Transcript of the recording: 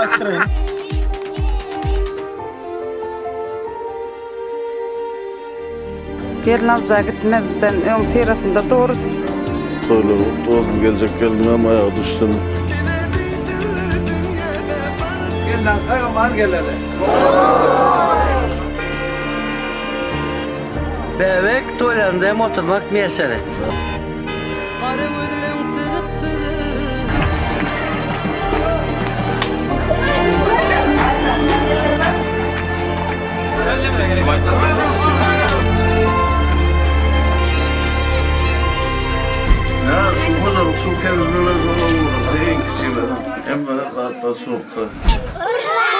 aýtdyraýyn. Gelnalyja gitmezden öň syrasynda durus. Toýlar gutly bolsun geljek gelniňem aýagy düşsün. Gelnalyja aman geleli. Bäbek toýlarynda hem oturmak miýesser etsin. Gara gözleň süzüp süzüp. Ýa suw hojalyk suw kemirmeler zor olmaly iň kiçiler. Hemme zatlar suwukda. Ura!